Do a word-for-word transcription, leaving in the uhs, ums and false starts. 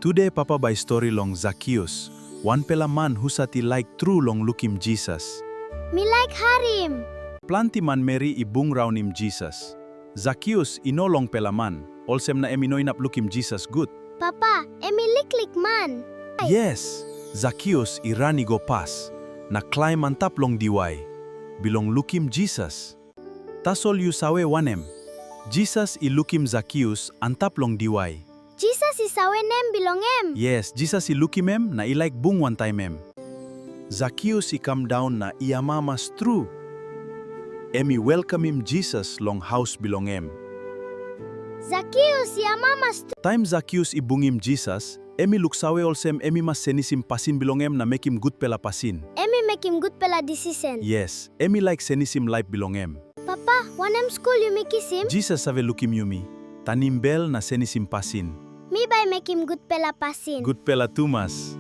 Tude Papa bai stori long Zakius, wanpela man husat i laik tru long lukim Jisas. Mi laik harim. Planti manmeri i bung raunim Jisas. Zakius i no longpela man, olsem na em i no inap lukim Jisas gut. Papa, em i liklik man. Yes, Zakius i ran i go pas, na klaim antap long diwai, bilong lukim Jisas. Tasol yu save wanem? Jisas i lukim Zakius antap long diwai. Jisas i save nem bilong em. Yes, Jisas i lukim em na i laik bung wantaim em. Zakius i kam daun na i amamas tru. Em i welkamim Jisas long haus bilong em. Zakius i amamas tru. Taim Zakius i bungim Jisas, em i luksave olsem em i mas senisim pasin bilong em na mekim gutpela pasin. Em i mekim gutpela disisen. Yes, em i laik senisim laip bilong em. Papa, wanem skul yumi kisim? Jisas save lukim yumi, tanim bel na senisim pasin. Mi bai mekim gutpela pasin. Gutpela tumas.